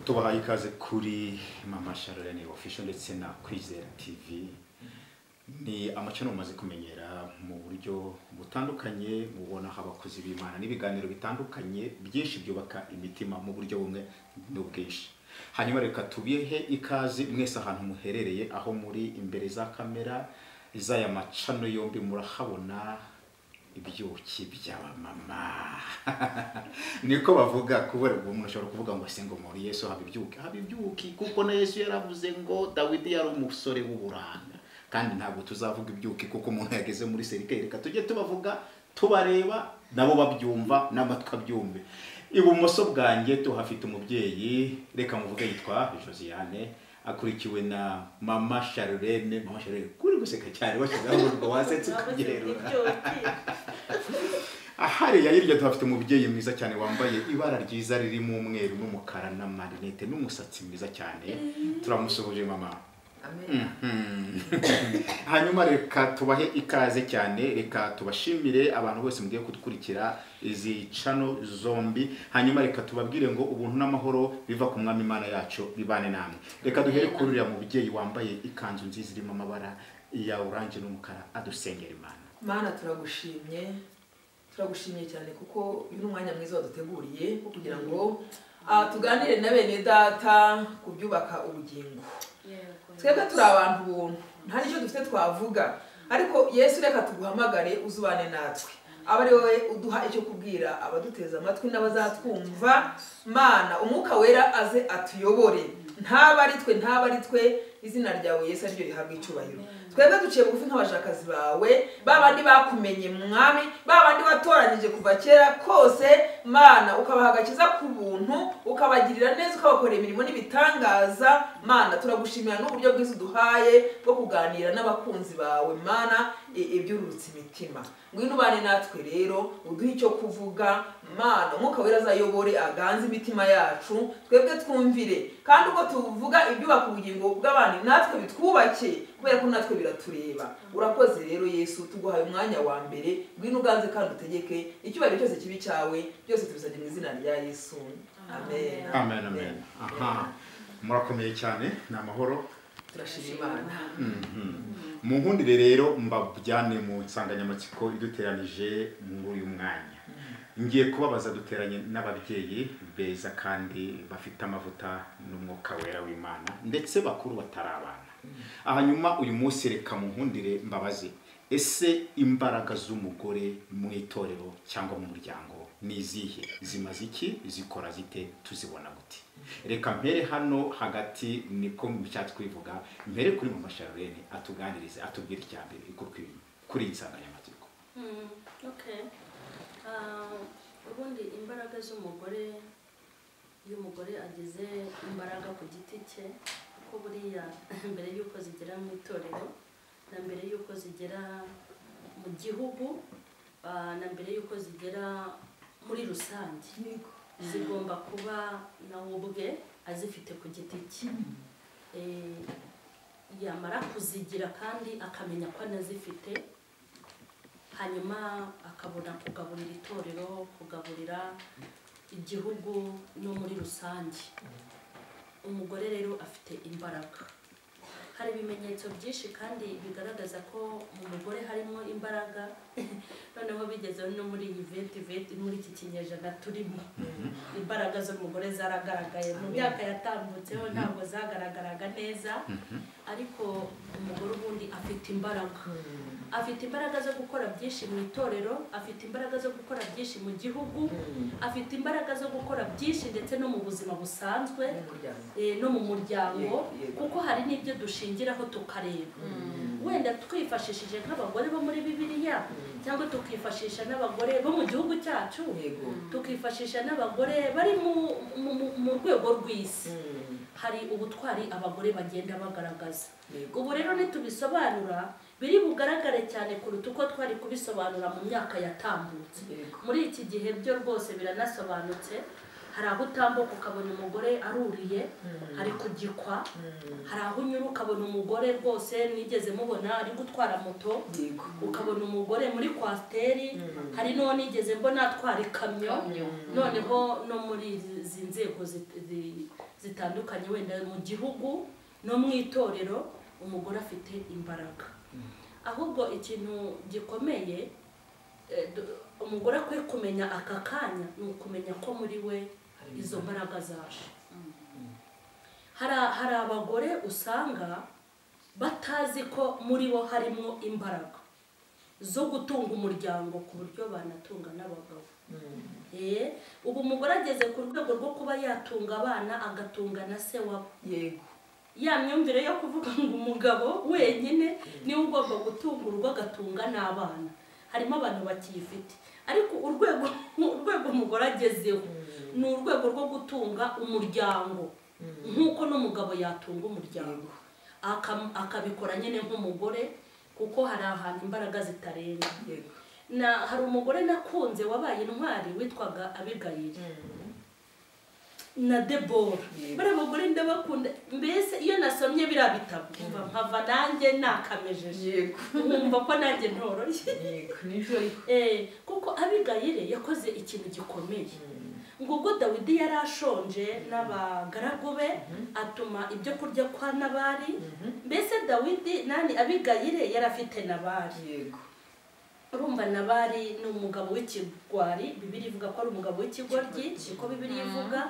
Tubahaye ikaze kuri Mama Charlene Official ndetse na Kwizera TV. Ni amacano mumaze kumenyera mu buryo butandukanye, mubona abakozi b'Imana n'ibiganiro bitandukanye byinshi byubaka imitima mu buryo bumwe n'ubwinshi. Hanyuma reka tubihe ikaze mwese ahantu muherereye, aho muri imbere za kamera z'aya macano yombi murahabona ibyuki by'abamama. Niko bavuga, kubera umuntu ashobora kuvuga ngo se ngo muri Yesu haba ibyuki, haba ibyuki kuko na Yesu yaravuze ngo Dawidi yari umusore w'uburanga. Kandi ntabwo tuzavuga ibyuki kuko umuntu yageze muri serikeri. Reka tujye tubavuga tubareba nabo babyumva n'amatwi abyumve. Ibumoso bwanjye tuhafite umubyeyi, reka muvuge yitwa Josiane, akurikiwe na Mama Charlene. Mama Charlene kuri guseka cyane washyizeho urwo wasetse kugerura. Ahari hirya tuhafite umubyeyi mwiza cyane wambaye ibara ryiza ririmo umweru n'umukara n'amarinete n'umusatsi mwiza cyane. Turamusuhuje mama. Amen. Hanyuma reka tubahe ikaze cyane, reka tubashimire abantu bose mugiye kudukurikira izi channel zombi. Hanyuma reka tubabwire ngo ubuntu n'amahoro biva ku Mwami Imana yacu bibane namwe. Reka duhere kuri uriya mubyeyi wambaye ikanzu nziza irimo amabara ya orange n'umukara, adusengera Imana. Mana, turagushimye, turagushimye cyane kuko uyu ni umwanya mwiza waduteguriye kugira ngo tuganire na bene data kubyubaka ubugingo. Twebwe turi abantu ubuntu, nta n'icyo dufite twavuga, ariko Yesu reka tuguhamagare uzubane natwe, abe ari wowe uduha icyo kubwira abaduteza amatwi n'abazatwumva. Mana, umwuka wera aze atuyobore, ntaba ari twe, ntaba ari twe, izina ryawe Yesu ariryo rihabwa icyubahiro. Twebwe duciye bugufi nk'abashakazi bawe, babandi bakumenye Mwami, babandi watoranyije kuva kera kose. Mana, ukabaha agakiza ku buntu, ukabagirira neza, ukabakorera imirimo n'ibitangaza. Mana, turagushimira n'uburyo bwiza uduhaye bwo kuganira n'abakunzi bawe. Mana, ibyururutse imitima, ngwino ubane natwe rero, uduhe icyo kuvuga. Mana, umwuka wera azayobore aganze imitima yacu, twebwe twumvire, kandi ubwo tuvuga ibyubaka ubugingo bw'abandi natwe bitwubake, kubera ko natwe biratureba. Urakoze rero Yesu, tuguhaye umwanya wa mbere, ngwino uganze kandi utegeke, icyubahiro cyose kibi cyawe, byose tubisabye mu izina rya Yesu. Amen. Amen, amen. Aha, murakomeye cyane, ni amahoro, turashima Imana. Mu nkundire rero mbajyane mu nsanganyamatsiko iduteranije muri uyu mwanya. Ngiye kubabaza, duteranye n'ababyeyi beza kandi bafite amavuta n'umwuka wera w'Imana, ndetse bakuru batarabana. Hanyuma uyu munsi reka mu nkundire mbabaze, ese imbaraga z'umugore mu itorero cyangwa mu muryango ni izihe? Zimaze iki? Zikora zite? Tuzibona gute? Reka mpere hano hagati, niko mushatse kwivuga, mpere kuri Mama Charlene atuganirize, atubwire icya mbere kuri iyi nsanganyamatsiko. Okay. Ubundi imbaraga z'umugore, iyo umugore agize imbaraga ku giti cye, kuko buriya mbere y'uko zigera mu itorero, na mbere y'uko zigera mu gihugu, na mbere y'uko zigera muri rusange, zigomba kuba nawe ubwe azifite ku giti cye. Yamara kuzigira kandi akamenya ko anazifite, hanyuma akabona kugaburira itorero, kugaburira igihugu no muri rusange. Umugore rero afite imbaraga. Hari ibimenyetso byinshi kandi bigaragaza ko mu mugore harimo imbaraga. Noneho bigeze no muri iyi venti muri iki kinyejana turimo, imbaraga z'umugore zaragaragaye. Mu myaka yatambutseho ntabwo zagaragaraga neza, ariko umugore ubundi afite imbaraga. Afite imbaraga zo gukora byinshi mu itorero, afite imbaraga zo gukora byinshi mu gihugu, afite imbaraga zo gukora byinshi ndetse no mu buzima busanzwe, no mu muryango, kuko hari n'ibyo dushingiraho tukareba. Wenda twifashishije nk'abagore bo muri Bibiliya, cyangwa tukifashisha n'abagore bo mu gihugu cyacu, tukifashisha n'abagore bari mu rwego rw'isi. Hari ubutwari abagore bagenda bagaragaza. Ubu rero nitubisobanura biri bugaragare cyane kuruta uko twari kubisobanura mu myaka yatambutse. Muri iki gihe byo rwose biranasobanutse. Hari aho utambuka ukabona umugore aruriye ari kugikwa, hari aho unyura ukabona umugore rwose nigeze mubona ari gutwara moto, ukabona umugore muri kwasiteri, hari n'uwo nigeze mbona atwara ikamyo. Noneho no muri izi nzego zitandukanye wenda mu gihugu no mu itorero umugore afite imbaraga. Ahubwo ikintu gikomeye umugore akwiye kumenya aka kanya ni ukumenya ko muri we izo mbaraga zaje. Hari abagore usanga batazi ko muri bo harimo imbaraga zo gutunga umuryango ku buryo banatunga n'abagabo. Ubu umugore ageze ku rwego rwo kuba yatunga abana agatunga na se wabo. Yego. Ya myumvire yo kuvuga ngo umugabo wenyine niwe ugomba gutunga urugo agatunga n'abana, harimo abantu bakiyifite. Ariko urwego umugore agezeho ni urwego rwo gutunga umuryango nk'uko n'umugabo yatunga umuryango, akabikora nyine nk'umugore, kuko hari ahantu imbaraga zitarenga. Na hari umugore nakunze wabaye intwari witwaga Abigayili na Debora. Bari abagore ndabakunda, mbese iyo nasomye biriya bitabo mpava nanjye nakamejeje, nkumva ko nanjye ntoroshye. Kuko Abigayili yakoze ikintu gikomeye. Ngo ubwo Dawidi yari ashonje n'abagaragu be atuma ibyo kurya kwa Nabali. Mbese Dawidi nani Abigayili yari afite Nabali. Urumva Nabali ni umugabo w'ikigwari, Bibiliya ivuga ko ari umugabo w'ikigoryi, niko Bibiliya ivuga.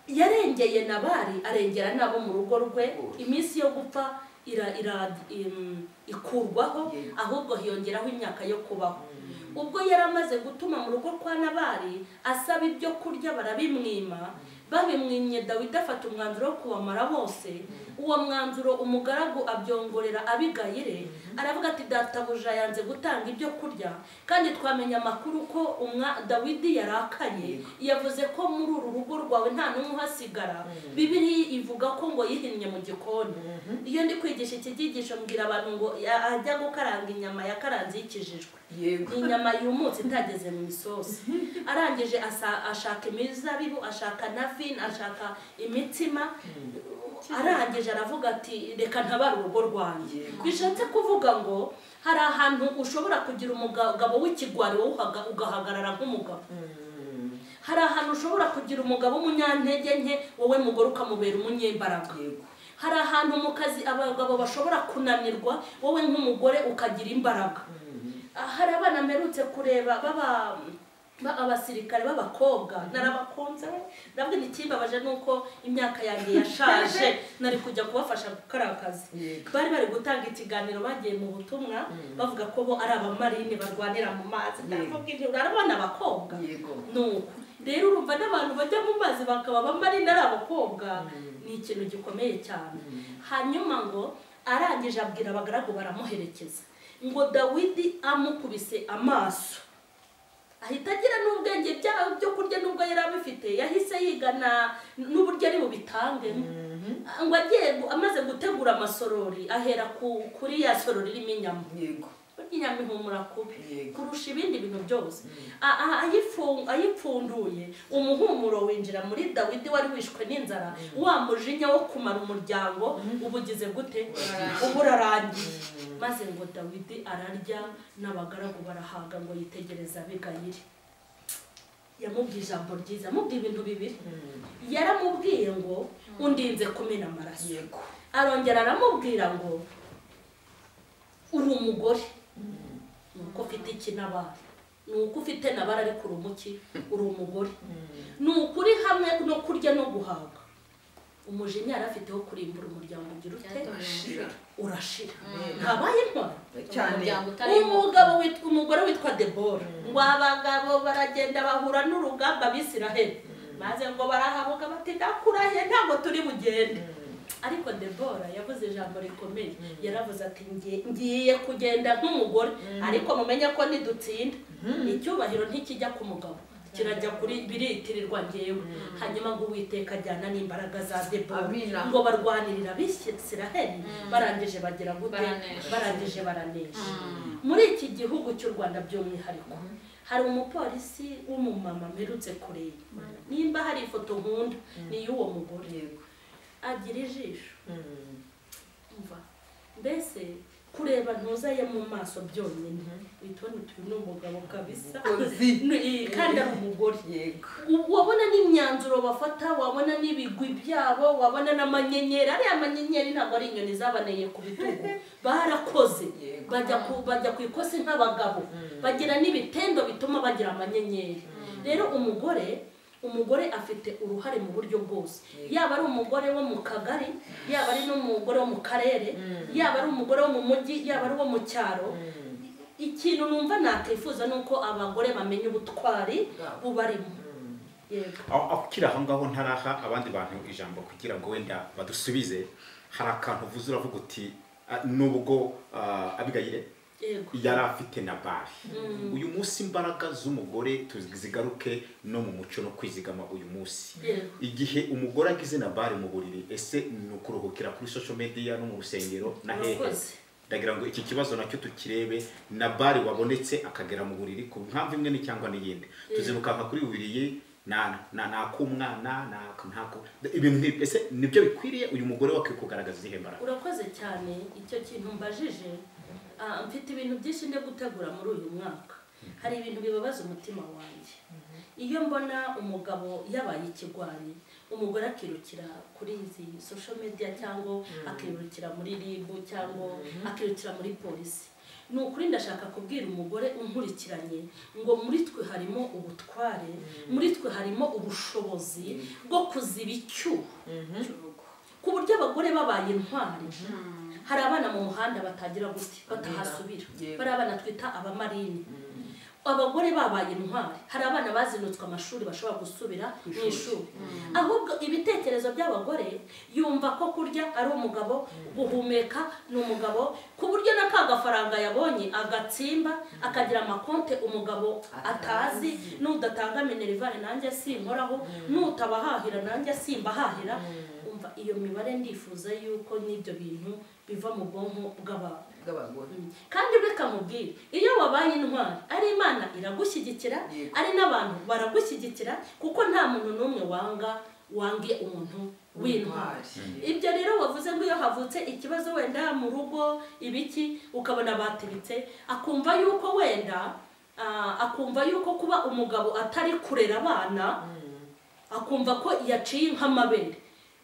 Yarengeye Nabali arengera nabo mu rugo rwe, iminsi yo gupfa ikurwaho, ahubwo hiyongeraho imyaka yo kubaho. Ubwo yari amaze gutuma mu rugo kwa Nabali asaba ibyo kurya barabimwima, babimwimye Dawidi afata umwanzuro wo kubamara bose. Uwo mwanzuro umugaragu abyongorera Abigayili, aravuga ati databuja yanze gutanga ibyo kurya, kandi twamenya amakuru ko Dawidi yarakaye, yavuze ko muri uru rugo rwawe nta n'umwe uhasigara. Bibiliya ivuga ko ngo yihinnye mu gikoni. Iyo ndi kwigisha iki cyigisho mbwira abantu ngo ajya gukaranga inyama yakaranze yikijijwe, inyama yumutse itageze mu isosi. Arangije ashaka imizabibu, ashaka na vino, ashaka imitsima, arangije aravuga ati reka ntabare urugo rwanjye. Bishatse kuvuga ngo hari ahantu ushobora kugira umugabo w'ikigwari wowe ugahagarara nk'umugabo. Hari ahantu ushobora kugira umugabo w'umunyantege nke wowe mugore ukamubera umunyembaraga. Hari ahantu mu kazi abagabo bashobora kunanirwa wowe nk'umugore ukagira imbaraga. Hari abana mperutse kureba baba abasirikare b'abakobwa, narabakunze. Ndabwo ikimbabaje nuko imyaka yanjye yashaje nari kujya kubafasha gukora akazi. Bari bari gutanga ikiganiro bagiye mu butumwa bavuga ko bo ari abamarine barwanira mu mazi. Ndavuga nti urabona abakobwa nuko rero urumva n'abantu bajya mu mazi bakaba abamarine ari abakobwa, ni ikintu gikomeye cyane. Hanyuma ngo arangije abwira abagaragu baramuherekeza, ngo Dawidi amukubise amaso ahita agira n'ubwenge byo kurya nubwo yari abifite, yahise yigana n'uburyo ari bubitange. Ngo agiye amaze gutegura amasorori ahera kuri ya sorori irimo inyama. Inyama ihumura kubi kurusha ibindi bintu byose. Ayipfunduye umuhumuro winjira muri Dawidi wari wishwe n'inzara, wa mujinya wo kumara umuryango ubugize gute, ubu urarangiye. Maze ngo Dawidi ararya n'abagaragu barahaga, ngo yitegereza Abigayili. Yamubwiye ijambo ryiza, amubwiye ibintu bibiri. Yaramubwiye ngo undinze kumena amaraso, arongera aramubwira ngo uri umugore nuko ufite iki n'abana, nuko ufite nabara ariko uri umuki, uri umugore, ni ukuri hamwe no kurya no guhaga. Umujinya yari afite wo kurimbura umuryango ugira ute, urashira. Ntabaye intwari cyane. Umugabo witwa umugore witwa Debora, ngo abagabo baragenda bahura n'urugamba Abisiraheli, maze ngo barahabuka bati ndakurahiye ntabwo turi bugende. Ariko Debora yavuze ijambo rikomeye, yaravuze ati ngiye kugenda nk'umugore, ariko mumenye ko nidutsinda icyubahiro ntikijya ku mugabo, kirajya kuri biritirirwa ngewe. Hanyuma ngo Uwiteka ajyana n'imbaraga za Debora ngo barwanirira Abisiraheli, barangije bagira gute, barangije baranesha. Muri iki gihugu cy'u Rwanda by'umwihariko Hari umupolisi w'umumama mperutse kureba, nimba hari ifoto nkunda ni iy'uwo mugore. Agira ijisho, umva mbese kureba ntuzaye mu maso byonyine uhita ubona uti uyu ni umugabo kabisa, kandi ari umugore. Wabona n'imyanzuro bafata, wabona n'ibigwi byabo, wabona n'amanyenyeri. Ariya manyenyeri ntabwo ari inyoni zabaneye ku bitugu, barakoze bajya ku ikosi nk'abagabo, bagira n'ibitendo bituma bagira amanyenyeri. Rero umugore afite uruhare mu buryo bwose, yaba ari umugore wo mu kagari, yaba ari n'umugore wo mu karere, yaba ari umugore wo mu mujyi, yaba ari uwo mu cyaro. Ikintu numva nakwifuza ni uko abagore bamenya ubutwari bubarimo. Aho ukiri aho ngaho ntaraha abandi bantu ijambo kugira ngo wenda badusubize, hari akantu uvuze uravuga uti nubwo Abigayire yari afite Nabali, uyu munsi imbaraga z'umugore tuzigaruke no mu muco no kwizigama. Uyu munsi igihe umugore agize Nabali mu buriri, ese ni ukuruhukira kuri social media no mu rusengero na hehe? Ndagira ngo iki kibazo nacyo tukirebe. Nabali wabonetse akagera mu buriri ku mpamvu imwe cyangwa n'iyindi, tuzirukanka kuri bubiri na nakumwana na ntako ibintu nk'ibyo, ese nibyo bikwiriye uyu mugore wakwiye kugaragaza izihe mbaraga? Urakoze cyane icyo kintu mbajije. Mfite ibintu byinshi ndi gutegura muri uyu mwaka. Hari ibintu bibabaza umutima wanjye iyo mbona umugabo yabaye ikigwari, umugore akirukira kuri izi social media cyangwa akirukira muri RIB cyangwa akirukira muri polisi. Ni ukuri ndashaka kubwira umugore unkurikiranye ngo muri twe harimo ubutware, muri twe harimo ubushobozi bwo kuziba icyuho, ku buryo abagore babaye intwari. Hari abana mu muhanda batagira gute, batahasubira, bari abana twita abamarine. Abagore babaye intwari, hari abana bazinutswe amashuri bashobora gusubira mu ishuri. Ahubwo ibitekerezo by'abagore yumva ko kurya ari umugabo, guhumeka ni umugabo, ku buryo na ka gafaranga yabonye agatsimba akagira amakonte umugabo atazi. Nudatanga minerivare nanjye sinkoraho, nutabahahira nanjye simbahahira. Umva iyo mibare ndifuza yuko n'ibyo bintu biva mu bwonko bw'abagore. Kandi reka mubwire, iyo wabaye intwari ari Imana iragushyigikira, ari n'abantu baragushyigikira, kuko nta muntu n'umwe wange umuntu w'intwari. Ibyo rero wavuze ngo iyo havutse ikibazo wenda mu rugo ibiki, ukabona batiritse, akumva yuko wenda akumva yuko kuba umugabo atari kurera abana, akumva ko yaciye nk'amabere.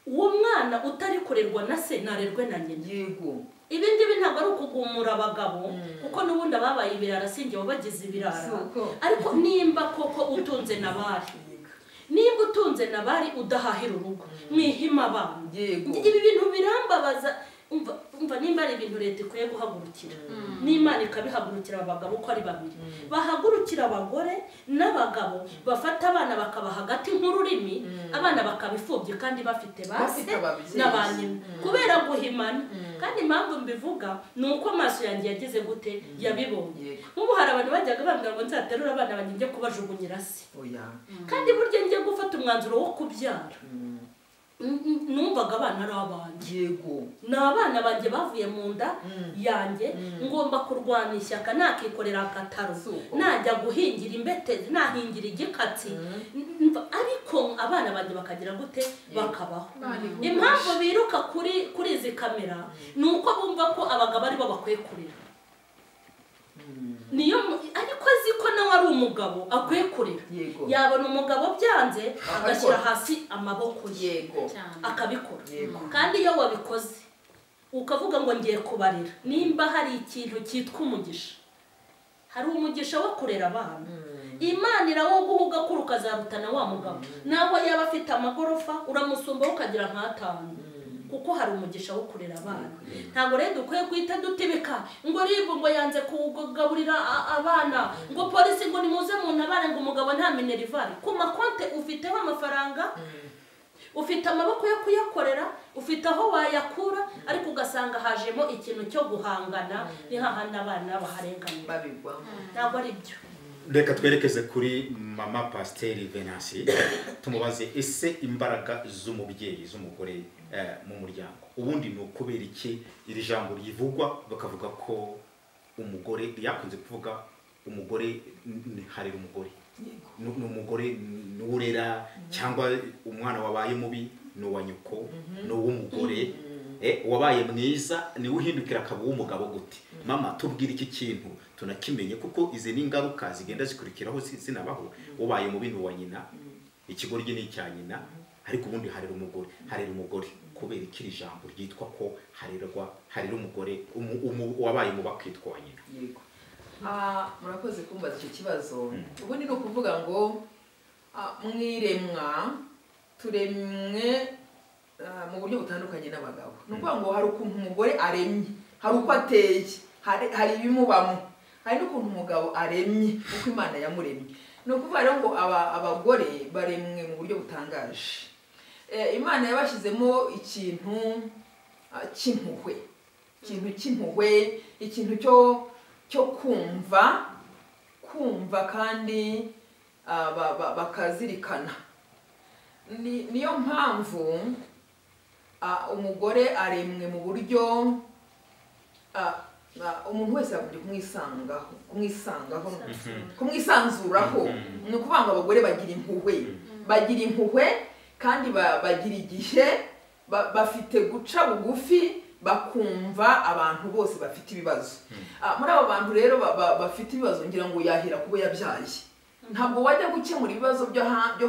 Uwo mwana utari kurerwa na se narerwe na nyina. Yego. Ibi ngibi ntabwo ari ukugumura abagabo, kuko n'ubundi ababaye ibirara sinjye wabagize ibirara. Ariko nimba koko utunze Nabali, nimba utunze Nabali udahahira urugo, mwihima abana. Ibi bintu birambabaza. Umva nimba ari ibintu leta ikwiye guhagurukira, n'Imana ikabihagurukira abagabo uko ari babiri, bahagurukira abagore n'abagabo, bafata abana bakaba hagati nk'ururimi, abana bakabifubye kandi bafite base na ba nyina kubera guhimana. Kandi impamvu mbivuga ni uko amaso yanjye yagize gute, yabibonye. Nk'ubu hari abantu bajyaga bambwira ngo nzaterura abana banjye njye kubajugunyira se, kandi burya njye gufata umwanzuro wo kubyara numvaga abana ari abanjye. Yego. Ni abana banjye bavuye mu nda yanjye, ngomba kurwana ishyaka, nakikorera akataro, najya guhingira imbetezi, nahingira igikatsi, ariko abana banjye bakagira gute, bakabaho. Impamvu biruka kuri izi kamera ni uko bumva ko abagabo aribo bakwiye kurera. Niyo ariko azi ko nawe ari umugabo akwiye kurera, yabona umugabo byanze agashyira hasi amaboko ye akabikora. Kandi iyo wabikoze ukavuga ngo ngiye kubarira, nimba hari ikintu cyitwa umugisha, hari umugisha wo kurera abana, Imana irawoguha ugakura ukazarutana wa mugabo, naho yaba afite amagorofa uramusumba ukagira nk'atanu, kuko hari umugisha wo kurera abana. Ntabwo rero dukwiye guhita dutibika ngo RIB ngo yanze kugaburira abana, ngo polisi ngo nimuze mu ntabare, ngo umugabo nta minerivare. Ku makonte ufiteho amafaranga, ufite amaboko yo kuyakorera, ufite aho wayakura, ariko ugasanga hajemo ikintu cyo guhangana, ni hahandi abana baharenganira. Ntabwo ari byo. Reka twerekeze kuri mama Pasiteri Venansi, tumubaze ese imbaraga z'umubyeyi z'umugore mu muryango ubundi ni ukubera iki iri jambo rivugwa bakavuga ko umugore ryakunze kuvuga Umugore harera umugore, n'umugore n'urera, cyangwa umwana wabaye mubi ni uwa nyoko, ni uw'umugore. Wabaye mwiza ni uhindukira akaba uw'umugabo gute? Mama, tubwire iki kintu tunakimenye, kuko izi ni ingaruka zigenda zikurikiraho zinabaho. Ubaye mubi ni uwa nyina, ikigoryi ni icya nyina, ariko ubundi harera umugore. Harera umugore kubera ikiri jambo ryitwa ko harera umugore wabaye mubi akitwa wa nyina. Yego. Murakoze kumbaza icyo kibazo. Ubundi ni ukuvuga ngo mwiremwa turemwe mu buryo butandukanye n'abagabo. Ni ukuvuga ngo hari ukuntu umugore aremye, hari uko ateye, hari ibimubamo, hari n'ukuntu umugabo aremye uko Imana yamuremye. Ni ukuvuga rero ngo abagore baremwe mu buryo butangaje. Imana yabashyizemo ikintu cy'impuhwe, ikintu cy'impuhwe, ikintu cyo kumva kandi bakazirikana. Niyo mpamvu umugore aremwe mu buryo umuntu wese yagombye kumwisanzuraho. Ni ukuvuga ngo abagore bagira impuhwe, bagira impuhwe kandi bagira igihe, bafite guca bugufi, bakumva abantu bose bafite ibibazo. Muri abo bantu rero bafite ibibazo, ngira ngo yahera kubo yabyaye. Ntabwo wajya gukemura ibibazo byo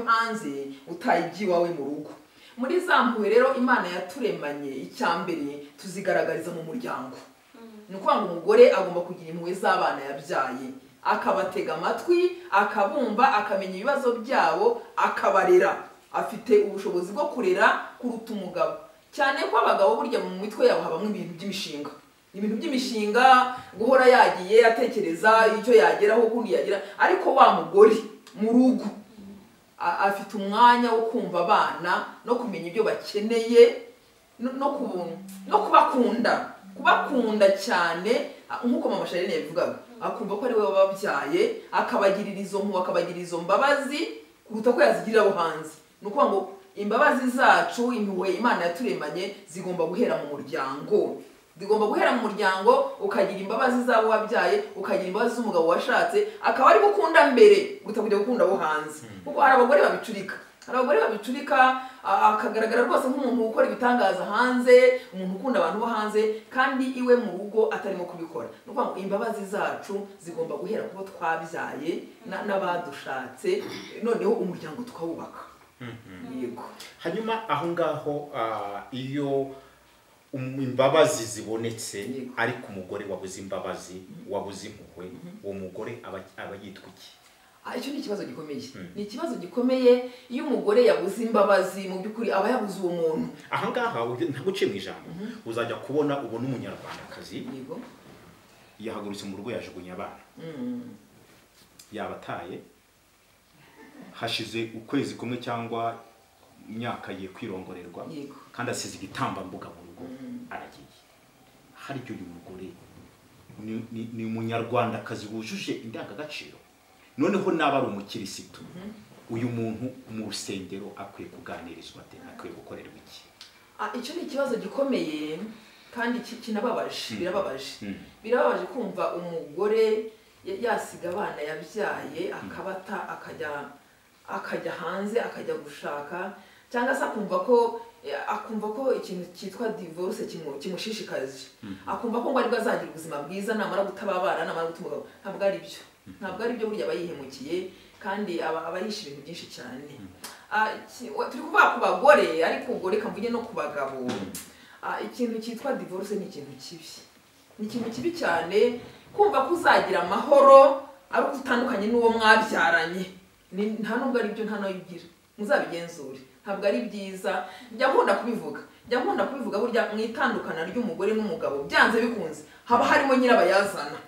hanze utaye iwawe mu rugo. Muri za mpuhwe rero Imana yaturemanye, icyambere tuzigaragariza mu muryango. Ni ukuvuga ngo umugore agomba kugira impuhwe z'abana yabyaye, akabatega amatwi, akabumva, akamenya ibibazo byabo, akabarera. Afite ubushobozi bwo kurera kuruta umugabo. Cyane ko abagabo burya mu mitwe yabo habamwe ibintu by'imishinga, ibintu by'imishinga, guhora yagiye atekereza icyo yageraho kundi yagira, ariko wa mugore mu rugo afite umwanya wo kumva abana no kumenya ibyo bakeneye no kubakunda cyane, nk'uko Mama Charlene yabivugaga, akumva ko ari we wababyaye, akabagirira izo mpuhwe, akabagirira izo mbabazi kuruta ko yazigirira abo hanze. Ni ukuvuga ngo imbabazi zacu, impuhwe Imana yaturemanye zigomba guhera mu muryango. Zigomba guhera mu muryango, ukagira imbabazi z'abo wabyaye, ukagira imbabazi z'umugabo washatse, akaba ari gukunda mbere kuruta kujya gukunda abo hanze. Kuko hari abagore babicurika, hari abagore babicurika, akagaragara rwose nk'umuntu ukora ibitangaza hanze, umuntu ukunda abantu bo hanze, kandi iwe mu rugo atarimo kubikora. Ni ukuvuga ngo imbabazi zacu zigomba guhera kubo twabyaye n'abadushatse, noneho umuryango tukawubaka. Yego. Hanyuma aho ngaho iyo imbabazi zibonetse, ariko umugore wabuze imbabazi, wabuze impuhwe, uwo mugore aba yitwa iki? Icyo ni ikibazo gikomeye. Ni ikibazo gikomeye iyo umugore yabuze imbabazi, mu by'ukuri aba yabuze uwo muntu. Aha ngaha ntaguciye mu ijambo, uzajya kubona ubona umunyarwandakazi yahagurutse mu rugo yajugunya abana, yabataye, hashize ukwezi kumwe cyangwa imyaka ye kwirongorerwa, kandi asize igitambambuga mu rugo, aragiye. Hari ibyo uyu mugore ni umunyarwandakazi wujuje indangagaciro. Noneho naba ari umukirisitu, uyu muntu mu rusengero akwiye kuganirizwa ate? Akwiye gukorerwa iki? Icyo ni ikibazo gikomeye kandi kinababaje. Birababaje, birababaje kumva umugore yasiga abana yabyaye, akabata, akajya hanze, akajya gushaka, cyangwa se akumva ko ikintu cyitwa divorce kimushishikaje, akumva ko ngo aribwo azagira ubuzima bwiza namara gutaba abana, namara guta umugabo. Ntabwo ari byo, ntabwo ari byo. Burya aba yihemukiye kandi aba yishe ibintu byinshi cyane. Turi kuvuga ku bagore, ariko ubwo reka mvuge no ku bagabo. Ikintu cyitwa divorce ni ikintu kibi, ni ikintu kibi cyane. Kumva ko uzagira amahoro ari uko utandukanye n'uwo mwabyaranye, nta nubwo ari byo, nta nayo ugira, muzabigenzure, ntabwo ari byiza. Njya nkunda kubivuga, burya mu itandukana ry'umugore n'umugabo byanze bikunze haba harimo nyirabayazana,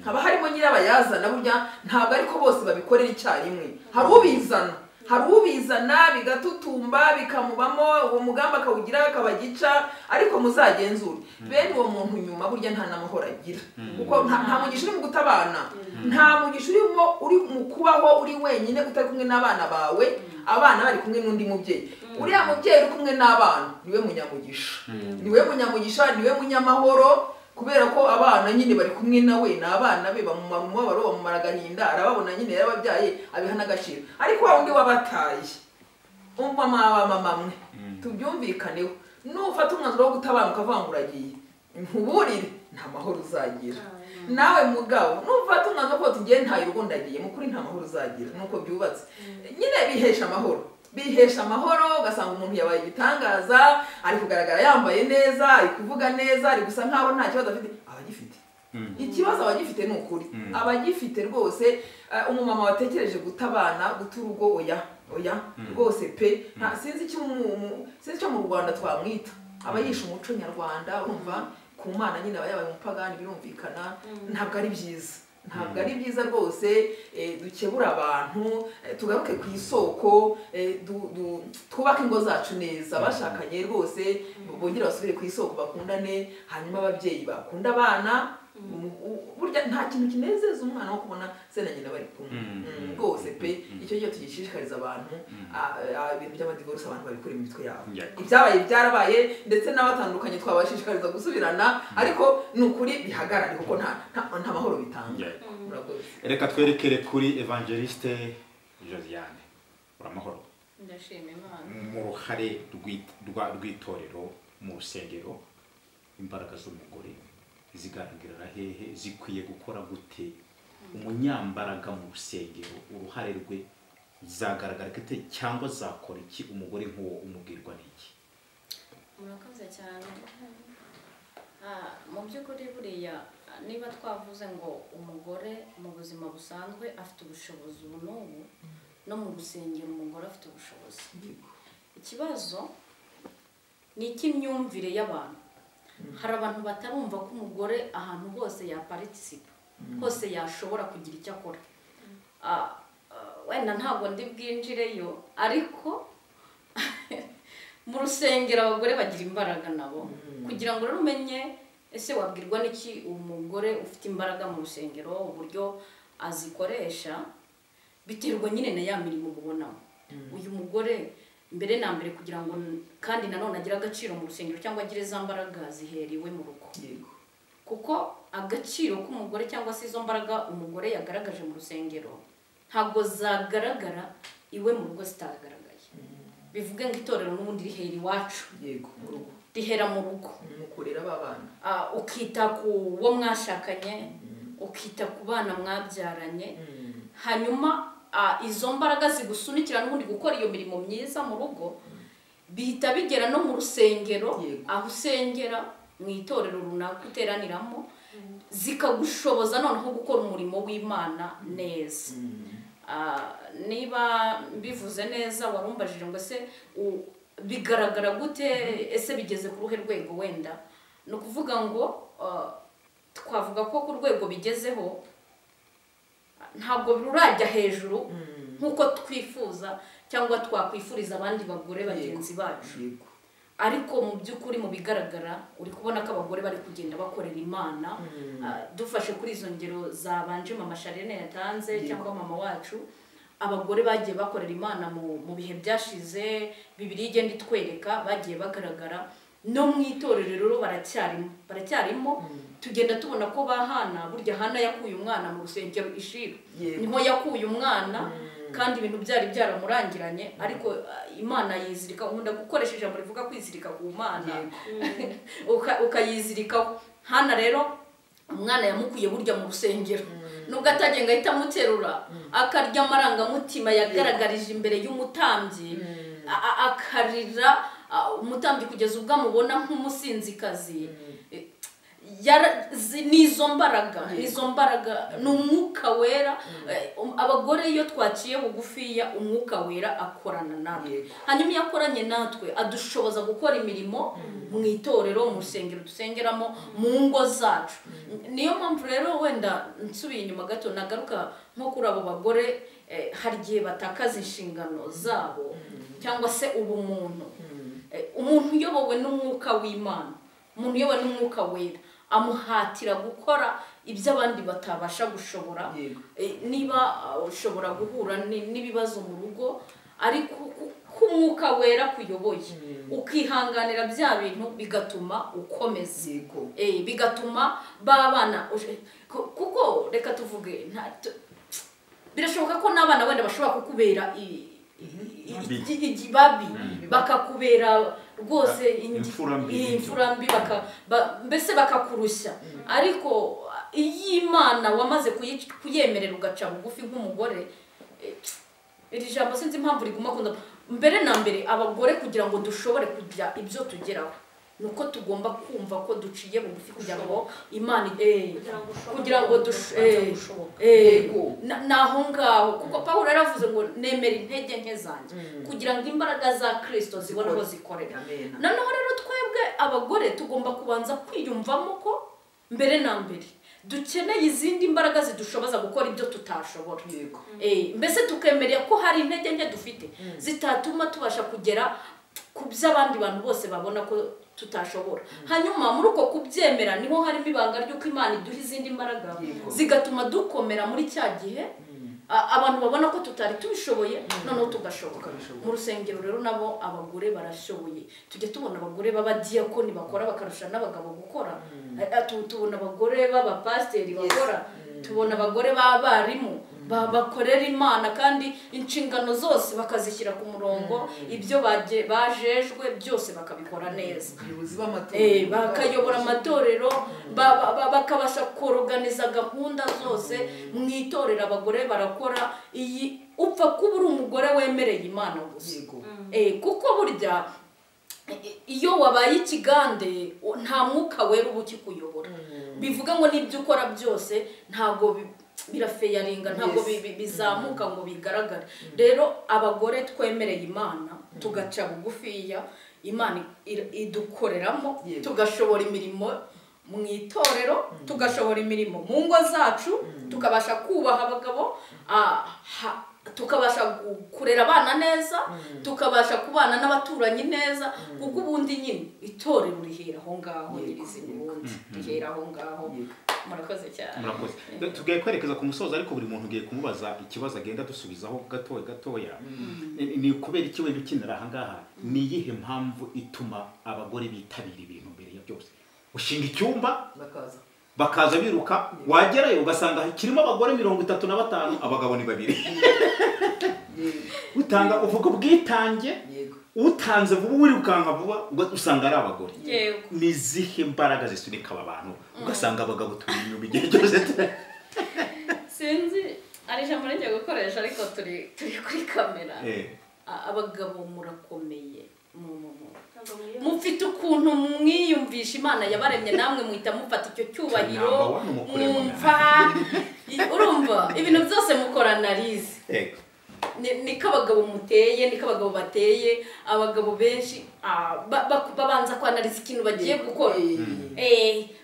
haba harimo nyirabayazana. Burya ntabwo ariko bose babikorera icyarimwe, hari ubizana, hari ubizana bigatutumba bikamubamo, uwo mugambi akawugira akabagica, ariko muzagenzure bene uwo muntu nyuma burya nta n'amahoro agira, kuko nta mugisha uri mu gutabana, nta mugisha urimo uri mu kubaho uri wenyine utari kumwe n'abana bawe, abana bari kumwe n'undi mubyeyi. Uriya mubyeyi uri kumwe n'abana niwe munyamugisha, niwe munyamugisha, niwe munyamahoro. Kubera ko abana nyine bari kumwe nawe, ni abana be, bamumara umubabaro, bamumara agahinda, arababona nyine yarababyaye, abiha n'agaciro. Ariko wa wundi wabataye, umva mama mwe, tubyumvikaneho, nufata umwanzuro wo gutabana ukavuga ngo uragiye, nkuburire, nta mahoro uzagira. Nawe mugabo nufata umwanzuro wo kuvuga uti ntaye urugo ndagiye, mu kuri nta mahoro uzagira. Nuko byubatse nyine bihesha amahoro, bihesha amahoro. Ugasanga umuntu yabaye igitangaza, ari kugaragara yambaye neza, ari kuvuga neza, ari gusa nkaho nta kibazo afite. Abagifite ikibazo, abagifite ni ukuri, abagifite rwose. Umumama watekereje gutabana, guta urugo, oya oya rwose pe. Sinzi icyo mu Rwanda twamwita, aba yishe umuco nyarwanda. Urumva ku Mana nyine aba yabaye umupagani, birumvikana. Ntabwo ari byiza, ntabwo ari byiza rwose. Dukebura abantu, tugaruke ku isoko, twubake ingo zacu neza. Bashakanye rwose bongere basubire ku isoko, bakundane. Hanyuma ababyeyi bakunda abana. Burya nta kintu kinezeza umwana wo kubona se na nyina bari kumwe rwose pe. Icyo gihe tugishishikariza abantu, ibintu by'amadivorce abantu babikure mu mitwe yabo. Ibyabaye byarabaye, ndetse n'abatandukanye twabashishikariza gusubirana, ariko ni ukuri bihagarare, kuko nta mahoro bitanga. Reka twerekere kuri Evangeliste Josiane. Uramahoro? Ndashima Imana. Mu ruhare rw'itorero mu rusengero, imbaraga z'umugore zigaragarira hehe? Zikwiye gukora gute? Umunyambaraga mu rusengero, uruhare rwe zagaragara gute, cyangwa zakora iki? Umugore nk'uwo umubwirwa n'iki? Murakoze cyane. Mu by'ukuri buriya niba twavuze ngo umugore mu buzima busanzwe afite ubushobozi ubu n'ubu, no mu rusengero umugore afite ubushobozi. Ikibazo ni icy'imyumvire y'abantu. Hari abantu batarumva ko umugore ahantu hose yaparticipa, hose yashobora kugira icyo akora. Wenda ntabwo ndi bwinjireyo, ariko mu rusengero abagore bagira imbaraga nabo. Kugira ngo rero umenye ese wabwirwa n'iki umugore ufite imbaraga mu rusengero, uburyo azikoresha biterwa nyine na ya mirimo mubonamo. Uyu mugore mbere na mbere, kugira ngo kandi nanone agire agaciro mu rusengero cyangwa agire za mbaraga, ziheriwe mu rugo. Kuko agaciro k'umugore cyangwa se izo mbaraga umugore yagaragaje mu rusengero ntabwo zagaragara iwe mu rugo zitagaragaye. Bivuge ngo itorero n'ubundi rihera iwacu, rihera mu rugo, mu kurera abana, ukita ku wo mwashakanye, ukita ku bana mwabyaranye. Hanyuma izo mbaraga zigusunikira n'ubundi gukora iyo mirimo myiza mu rugo, bihita bigera no mu rusengero aho usengera, mu itorero runaka uteraniramo, zikagushoboza noneho gukora umurimo w'Imana neza. Niba mbivuze neza, warumbajije ngo ese bigaragara gute, ese bigeze ku ruhe rwego? Wenda ni ukuvuga ngo twavuga ko ku rwego bigezeho ntabwo rurajya hejuru nk'uko twifuza cyangwa twakwifuriza abandi bagore bagenzi bacu. Ariko mu by'ukuri mu bigaragara uri kubona ko abagore bari kugenda bakorera Imana. Dufashe kuri izo ngero zabanje mama Charlene yatanze cyangwa mama wacu, abagore bagiye bakorera Imana mu bihe byashize, Bibiliya igenda itwereka bagiye bagaragara no mu itorero. Rero baracyarimo, tugenda tubona ko bahana. Burya Hana yakuye umwana mu rusengero ishiro, niho yakuye umwana, kandi ibintu byari byaramurangiranye, ariko Imana yizirika. Nkunda gukoresha ijambo rivuga kwizirika ku Mana, ukayizirikaho. Hana rero umwana yamukuye burya mu rusengero, nubwo atagenga ahita amuterura, akarya amarangamutima yagaragarije imbere y'umutambyi, akarira umutambyi kugeza ubwo amubona nk'umusinzikazi. Nizo mbaraga, nizo mbaraga ni umwuka wera. Abagore iyo twaciye bugufiya, umwuka wera akorana natwe. Hanyuma iyo akoranye natwe adushoboza gukora imirimo mu itorero, mu rusengero dusengeramo, mu ngo zacu. Niyo mpamvu rero wenda nsubiye inyuma gato nagaruka nko kuri abo bagore, hari igihe batakaza inshingano zabo cyangwa se ubumuntu. Umuntu uyobowe n'umwuka w'Imana, umuntu uyobowe n'umwuka wera, amuhatira gukora ibyo abandi batabasha gushobora. Niba ushobora guhura n'ibibazo mu rugo, ariko kuko Umwuka Wera kuyoboye, ukihanganira bya bintu bigatuma ukomeza, bigatuma babana. Kuko reka tuvuge, birashoboka ko n'abana wenda bashobora kukubera igibabi, bakakubera rwose imfura mbi, mbese bakakurushya. Ariko iyo Imana wamaze kuyemerera ugaca bugufi nk'umugore, iri jambo sinzi impamvu riguma kunda. Mbere na mbere abagore kugira ngo dushobore kujya ibyo tugeraho, nuko tugomba kumva ko duciye bugufi kugira ngo Imana kugira ngo naho ngaho. Kuko Pawulo yaravuze ngo nemera intege nke zanjye kugira ngo imbaraga za Kristo zibone aho zikorera. Noneho rero twebwe abagore tugomba kubanza kwiyumvamo ko mbere na mbere dukeneye izindi mbaraga zidushoboza gukora ibyo tutashobora. Mbese tukemerera ko hari intege nke dufite zitatuma tubasha kugera ku by'abandi bantu bose babona ko tutashobora. Hanyuma muri uko kubyemera niho harimo ibanga ry'uko Imana iduha izindi mbaraga zigatuma dukomera muri cya gihe abantu babona ko tutari tubishoboye, noneho tugashoboka. Mu rusengero rero nabo abagore barashoboye. Tujya tubona abagore b'abadiyakoni bakora bakarusha n'abagabo gukora, tubona abagore b'abapasiteri bakora, tubona abagore b'abarimu bakorera Imana, kandi inshingano zose bakazishyira ku murongo, ibyo bajejwe byose bakabikora neza. Bakayobora amatorero, bakabasha koroganiza gahunda zose mu itorero. Abagore barakora. Iyi upfa kuba uri umugore wemereye Imana gusa, kuko burya iyo wabaye ikigande nta mwuka wera uba ukikuyobora. Bivuga ngo n'ibyo ukora byose ntabwo birafeyaringa, ntabwo bizamuka ngo bigaragare. Rero abagore twemereye Imana tugaca bugufiya, Imana idukoreramo, tugashobora imirimo mu itorero, tugashobora imirimo mu ngo zacu, tukabasha kubaha abagabo, tukabasha kurera abana neza, tukabasha kubana n'abaturanyi neza. Kuko ubundi nyine itorero rihera aho ngaho, nyirizina ubundi rihera aho ngaho. Murakoze cyane. Murakoze. Tugiye kwerekeza ku musozo, ariko buri muntu ugiye kumubaza ikibazo agenda dusubizaho gatoya gatoya. Ni kubera iki wenda ukinira aha ngaha? Ni iyihe mpamvu ituma abagore bitabira ibintu mbere ya byose? Ushinga icyumba bakaza biruka, wagerayo ugasanga kirimo abagore 35, abagabo ni 2. Utanga uvuga ubwitange, utanze vuba wirukanka vuba, usanga ari abagore. Ni zihe mbaraga zisunika aba bantu ugasanga abagabo turi inyuma igihe cyose? Sinzi ari ijambo ngiye gukoresha, ariko turi kuri kamera. Abagabo murakomeye, mufite ukuntu mwiyumvisha Imana yabaremye, namwe muhita mufata icyo cyubahiro, mwumva urumva ibintu byose mukora analize. Niko abagabo muteye, niko abagabo bateye. Abagabo benshi babanza kwanaliza ikintu bagiye gukora,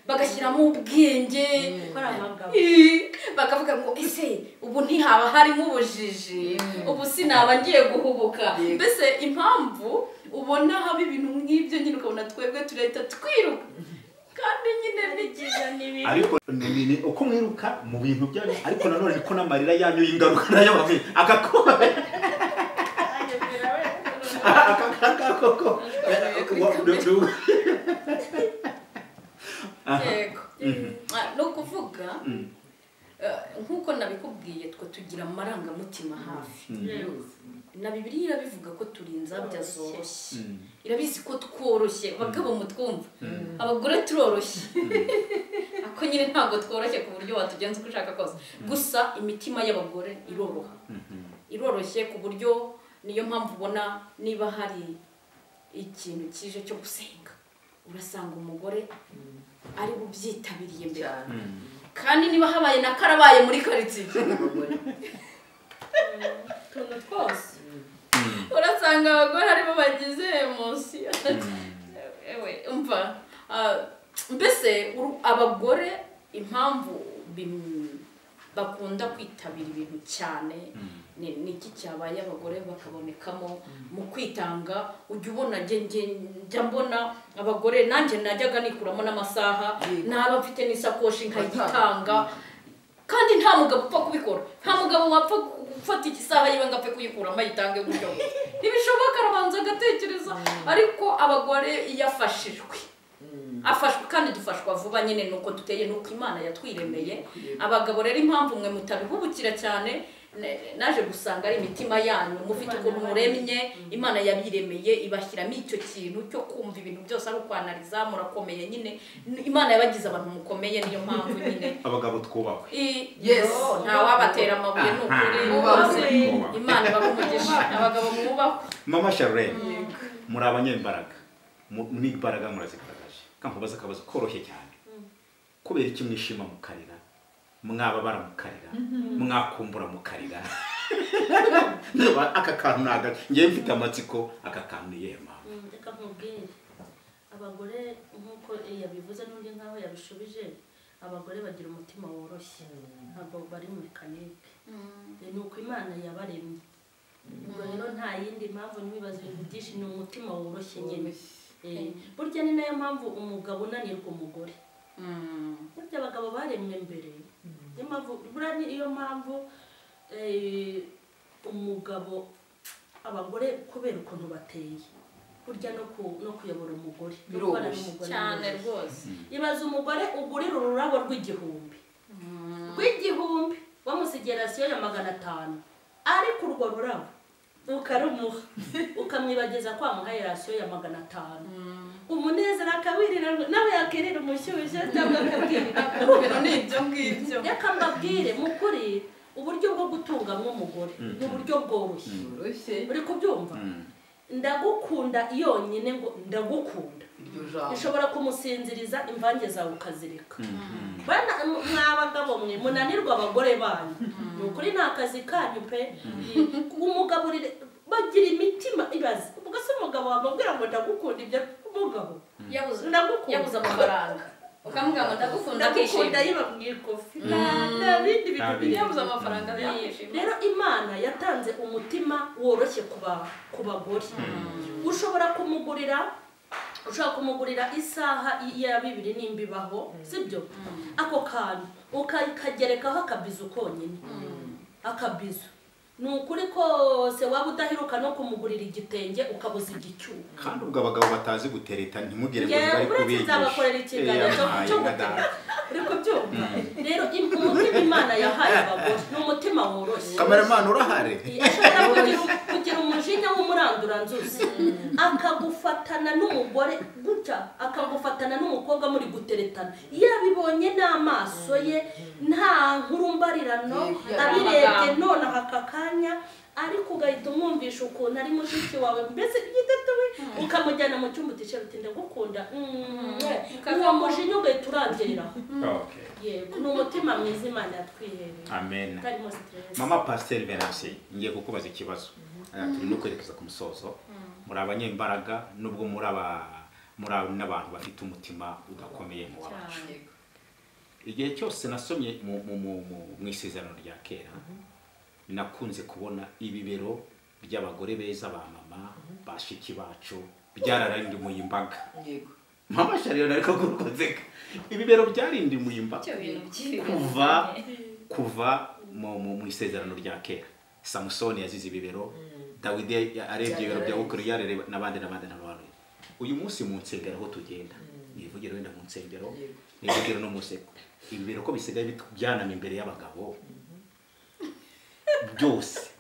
bagashyiramo ubwenge, bakavuga ngo ese ubu ntihaba harimo ubujiji, ubu sinaba ngiye guhubuka. Mbese impamvu ubona haba ibintu nk'ibyo nyine ukabona twebwe turahita twiruka, kandi nyine ni n'ibintu. Ariko uko mwiruka mu bintu byanyu, ariko nanone niko n'amarira yanyu y'ingaruka nayo bavuye akakoko. Yego. No kuvuga nkuko nabikubwiye, twe tugira amarangamutima hafi. Na Bibiliya irabivuga ko turi inzabya zoroshye. Irabizi ko tworoshye, abagabo mutwumva. Abagore turoroshye. Ako nyine ntabwo tworoshye ku buryo watugenza uko ushaka kose. Gusa imitima y'abagore iroroha. Iroroshye ku buryo niyo mpamvu ubona niba hari ikintu kije cyo gusenga, urasanga umugore ari bubyitabiriye mbere. Kandi niba habaye na karabaye muri karitsiye tuntu twose urasanga abagore aribo bagize emotion. Ewe umva, mbese abagore impamvu bakunda kwitabira ibintu cyane ni iki cyabaye abagore bakabonekamo mu kwitanga. Ujya ubona njya mbona abagore, nanjye najyaga nikuramo n'amasaha, naba mfite n'isakoshi nkayitanga, kandi nta mugabo upfa kubikora, nta mugabo wapfa gufata igisaha yiwe ngo apfe kuyikuramo ayitange gutyo. Ntibishoboka, arabanza agatekereza. Ariko abagore iyo afashijwe, afashwe kandi dufashwa vuba nyine, nuko duteye, nuko Imana yatwiremeye. Abagabo rero impamvu mwe mutabihubukira cyane, naje gusanga ari imitima yanyu mufite ukuntu muremye, Imana yabiremeye ibashyiramo icyo kintu cyo kumva ibintu byose ari ukwanariza, murakomeye nyine, Imana yabagize abantu mukomeye, niyo mpamvu nyine abagabo twubahwe. Yes. Nta wabatera amabuye, ni ukuri rwose, Imana ibahe umugisha, abagabo mwubahwe. Mama Charlene, muri abanyembaraga, n'imbaraga murazigaragaje. Kankubaza akabazo koroshye cyane, kubera iki mwishima mukarira, mwababara mukarira, mwakumbura mukarira? Aka kantu naga ngiye mfite amatsiko, aka kantu ni iyihe mpamvu? Reka nkubwire, abagore nk'uko yabivuze n'undi nkaho yabishubije, abagore bagira umutima woroshye, ntabwo bari mekanike, ni uko Imana yabaremye. Ubwo rero nta yindi mpamvu, ntibibaze ibintu byinshi, ni umutima woroshye nyine. Burya ni nayo mpamvu umugabo unanirwa umugore. Burya abagabo baremwe mbere, niyo mpamvu buriya niyo mpamvu umugabo, abagore kubera ukuntu bateye, burya no kuyobora umugore no kubana n'umugore cyane neza. Rwose. Ibaze umugore ugurira ururabo rw'igihumbi wamusigiye rasiyo ya 500, ariko urwo rurabo ukarumuha ukamwibagiza ko wamuhaye rasiyo ya 500, umunezero akawirira, nawe yakirira umushyushyu cyangwa akabwirira. Ibintu ni ibyo ngibyo. Reka mbabwire mu kuri, uburyo bwo gutungamo umugore ni uburyo bworoshye. Byoroshye. Uri kubyumva? Ndagukunda yonyine, ngo ndagukunda, Iryo jambo ishobora kumusinziriza, imvange zawe ukazireka. Bana mwabagabo mwe munanirwa abagore banyu, ni ukuri ni akazi kanyu pe. Umugaburire, bagira imitima ibaze. Ubwo se umugabo wamubwira ngo ndagukunda, ibyo umugabo Yabuze ndagukunda, yabuze amafaranga ukamubwira ngo ndagukunda, ndagukunda, akishima. Yiba mu ikofi, nta bindi bintu Nta biri. bindi. Yabuze amafaranga yakishima. Rero Imana yatanze umutima woroshye ku bagore. Ushobora kumugurira isaha ya 2 nimba ibaho, sibyo? Ako kantu ukagerekaho akabizu konyine, akabizu, ni ukuri kose waba udaheruka no kumugurira igitenge ukabuza igicyuho. Kandi ubwo abagabo batazi gutereta, ntimugire ngo Ngewe ntibari uretse kubigisha. nzabakorera ikiganiro cyo gutereta, uri kubyumva? Rero umutima Imana yahaye abagore ni umutima woroshye. Kameramani urahari. Ashobora kugira umujinya w'umuranduranzuzi, akagufatana n'umugore gutya, akagufatana n'umukobwa muri guteretana, yabibonye n'amaso ye, nta nkuru mbarirano, abirebye nonaha aka kanya, ariko ugahita umwumvisha ukuntu ari mushiki wawe, mbese igitatu we, ukamujyana mu cyumba utishe uti ndagukunda, uwo mujinya ugahita urangiriraho. Okay. Yego, ni umutima mwiza Imana yatwihereye, Amen. utarimo stress. Mama Pasiteri Venanse, ngiye kukubaza ikibazo. Turi no kwerekeza ku musozo. Muri abanyembaraga, nubwo muri aba muri n'abantu bafite umutima udakomeye mu wacu. Igihe cyose nasomye mu mu mu mu- mu isezerano rya kera, nakunze kubona ibibero by'abagore beza, ba mama, bashiki bacu, byararindimuye imbaga. Yego. Mama Charlene, ariko kurukozeka, ibibero byarindimuye imbaga Icyo bintu by'ibibero. Kuva mu isezerano rya kera. Samusoni yazize ibibero, Dawidi arebye ibibero bya Ukuri yarareba, n'abandi n'abandi n'abandi. Uyu munsi mu nsengero aho tugenda, nivugire wenda mu nsengero, nivugire no mu nseko, ibibero ko bisigaye byanama imbere y'abagabo byose,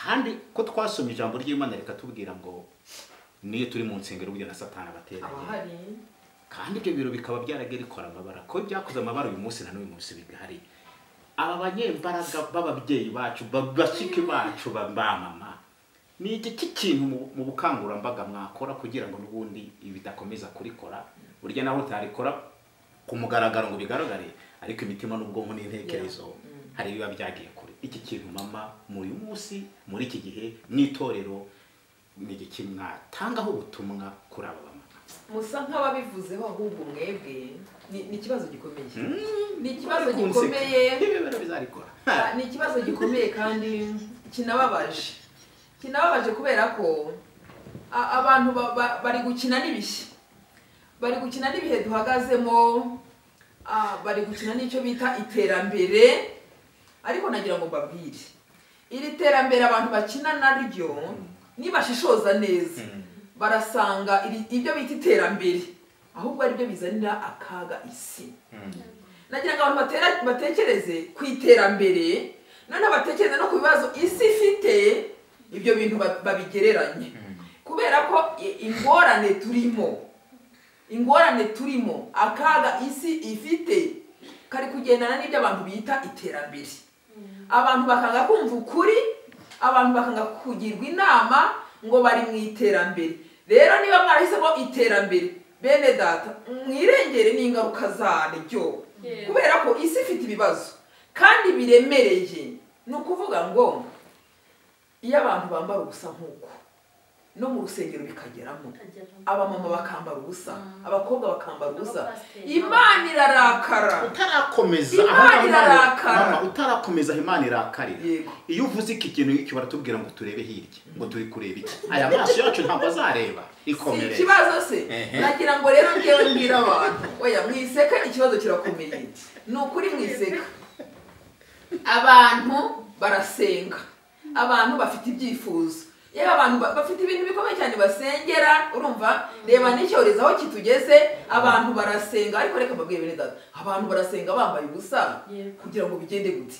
kandi ko twasomye ijambo ry'Imana rikatubwira ngo niyo turi mu nsengero burya na Satani abateranye, Abahari. kandi ibyo biro bikaba byaragiye rikora amabara, ko byakoze amabara uyu munsi na n'uyu munsi bigahari. Aba banyembaraga b'ababyeyi bacu, bashiki bacu, ba mama, ni iki kintu mu bukangurambaga mwakora kugira ngo n'ubundi ibi bidakomeza kurikora? Burya naho utarikora ku mugaragaro ngo bigaragare, ariko imitima n'ubwonko n'intekerezo hari ibiba byagiye kure. Iki kintu mama, muri uyu munsi, muri iki gihe, mu itorero, ni iki mwatangaho ubutumwa kuri aba bamama? Musa nk'ababivuzeho, ahubwo mwebwe ni ikibazo gikomeye, ni ikibazo Kunseka. gikomeye. Ibibero bizarikora. Ni ikibazo gikomeye kandi kinababaje kubera ko abantu bari gukina n'ibihe, bari gukina n'ibihe duhagazemo, bari gukina n'icyo bita iterambere. Ariko nagira ngo mbabwire, iri terambere abantu bakina naryo Nibashishoza neza barasanga ibyo bita iterambere ahubwo ari byo bizanira akaga isi. Nagira ngo abantu batekereze ku iterambere, noneho batekereze no ku bibazo isi ifite, ibyo bintu babigereranye. Kubera ko ingorane turimo, akaga isi ifite kari kugendana n'ibyo abantu bita iterambere. Abantu bakanga kumva ukuri, abantu bakanga kugirwa inama ngo bari mu iterambere. Rero niba mwarahisemo iterambere, bene data mwirengere n'ingaruka zaryo, kubera ko isi ifite ibibazo kandi biremereye. Ni ukuvuga ngo iyo abantu bambara ubusa nk'uko no mu rusengero bikageramo, abamama bakambara ubusa, abakobwa bakambara ubusa, Imana irarakara. Utarakomeza mama, utarakomeza Imana irakarira. Iyo uvuze iki kintu iki baratubwira ngo turebe hirya, ngo turi kureba iki, aya maso yacu ntabwo azareba ikomereye. Ikibazo se nagira ngo rero ngewe mbwira abantu, oya mwiseka, ikibazo kirakomeye. Ni ukuri mwiseka. Abantu barasenga, abantu bafite ibyifuzo, yewe abantu bafite ibintu bikomeye cyane basengera, urumva? Reba n'icyorezo aho kitugeze, abantu barasenga. Ariko reka mbabwire bene data, abantu barasenga bambaye ubusa kugira ngo bigende gute?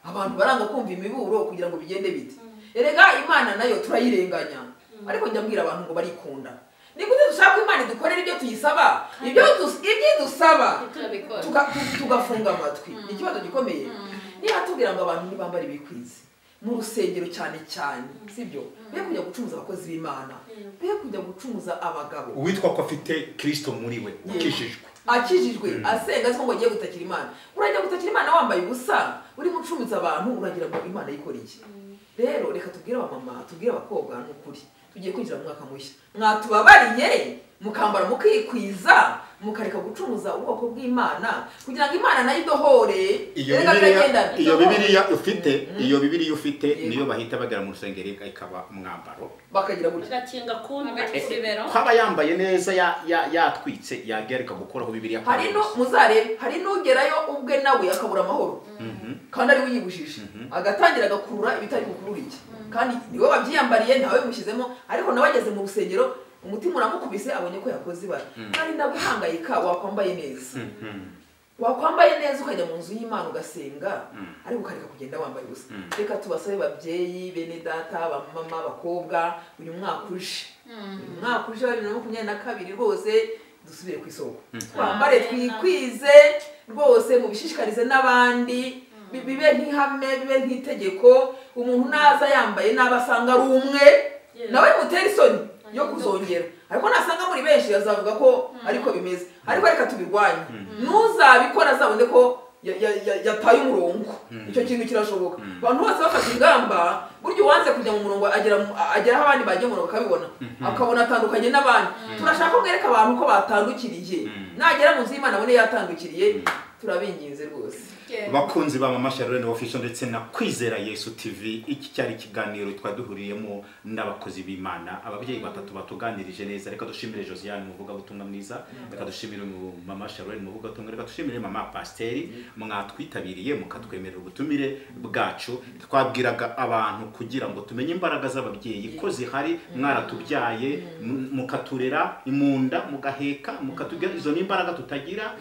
Abantu baranga kumva imiburo kugira ngo bigende bite? Erega Imana nayo turayirenganya. Ariko njya mbwira abantu ngo barikunda. Ni gute dushaka ko Imana idukorera ibyo tuyisaba, ibyo idusaba tugafunga amatwi? Ni ikibazo gikomeye. Niba tubwira ngo abantu ntibambare ibikwize mu rusengero cyane cyane, sibyo? Be kujya gucumuza abakozi b'Imana, be kujya gucumuza abagabo. Uwitwa ko afite Kristo muri we, ukijijwe, akijijwe, asenga azi ko ngo agiye gutakira Imana. Urajya gutakira Imana wambaye ubusa, uri mucumuza abantu, uragira ngo Imana yikore iki? Rero reka tubwire abamama, tubwire abakobwa, n'ukuri tugiye kwinjira mu mwaka mushya, mwatubabariye mukambara mukikwiza, mukareka gucumuza ubwoko bw'Imana kugira ngo Imana nayo idohore. Iyo Bibiliya ufite, iyo Bibiliya ufite niyo bahita bagera mu rusengero ikaba umwambaro, bakagira gutya gakinga kumbi kwaba yambaye neza yatwitse yagereka gukoraho Bibiliya. Hari no muzarebe, hari nugerayo ubwe nawe akabura amahoro, kandi ari wiyibujije, agatangira agakurura ibitari bukurura iki, kandi niwe wabyiyambariye, ntawe mushyizemo, ariko nawe ageze mu rusengero umutima uramukubise, abonye ko yakoze ibara. Kandi ndaguhangayika, wakwambaye neza, wakwambaye neza ukajya mu nzu y'Imana ugasenga, ariko ukareka kugenda wambaye ubusa. Reka tubasabe babyeyi, bene data, abamama, abakobwa, uyu mwaka uje, uyu mwaka uje wa 2022 rwose dusubire ku isoko, twambare twikwize rwose, mubishishikarize n'abandi, bibe nk'ihame, bibe nk'itegeko. Umuntu naza yambaye n'abasanga ari umwe, nawe mutera isoni yo kuzongera, ariko nasanga muri benshi azavuga ko ariko bimeze. Ariko reka tubirwanye, nuzabikora azabone ko yataye umurongo. Icyo kintu kirashoboka. Abantu bose bafata ingamba, buryo uwanze kujya mu murongo agera aho abandi bagiye mu murongo akabibona, akabona atandukanye n'abandi. Turashaka ko mwereka abantu ko batandukiriye, nagera mu nzu y'Imana abone yatandukiriye. Turabinginze rwose. Bakunzi ba Mama Charlene Official ndetse na Kwizera Yesu TV, iki cyari ikiganiro twaduhuriyemo n'abakozi b'Imana, ababyeyi batatu batuganirije neza. Reka dushimire Josiane muvuga butumwa mwiza, reka dushimire Mama Charlene muvuga butumwa, reka dushimire Mama Pasteri mwatwitabiriye mukatwemerera ubutumire bwacu. Twabwiraga abantu kugira ngo tumenye imbaraga z'ababyeyi ko zihari, mwaratubyaye mukaturera imunda, mugaheka, mukatugira izo n'imbaraga tutagira.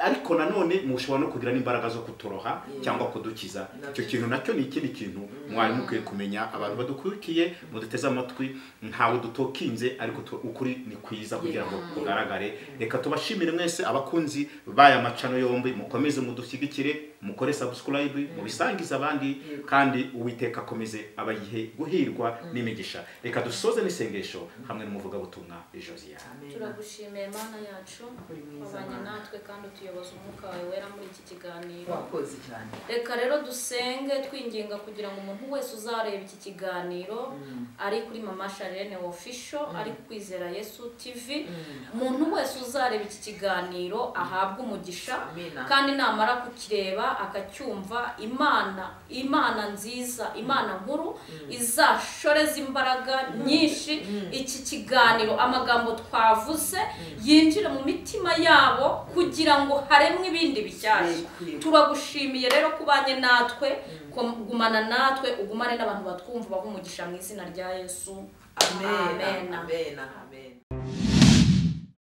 Ariko nanone mushobora no kugira n'imbaraga zo kutoroha cyangwa kudukiza. Icyo kintu nacyo ni ikindi kintu mwari mukwiye kumenya. Abantu badukurikiye muduteze amatwi, ntawe dutokinze, ariko ukuri ni kwiza kugira ngo kugaragare. Reka tubashimire mwese abakunzi baya macano yombi, mukomeze mudushyigikire, mukore subscribe, mubisangize abandi, kandi Uwiteka akomeze abayihe guhirwa n'imigisha. Reka dusoze n'isengesho hamwe n'umuvugabutumwa Josiane. Turagushimiye Mana yacu, wabanye natwe kandi utuyoboza umwuka wawe wera muri iki kiganiro. Wakoze cyane. Reka rero dusenge twinginga kugira ngo umuntu wese uzareba iki kiganiro ari kuri Mama Charlene Official, ari Kwizera Yesu TV, umuntu wese uzareba iki kiganiro ahabwe umugisha, kandi namara kukireba Kugikurikira akacyumva, Imana nziza, Imana nkuru izashoreza imbaraga nyinshi iki kiganiro, amagambo twavuze yinjire mu mitima yabo kugira ngo haremwe ibindi bishyashya. Turagushimiye rero kubanye natwe, gumana natwe, ugumane n'abantu batwumva, baha umugisha mu izina rya Yesu. Amen. Amen. Amen.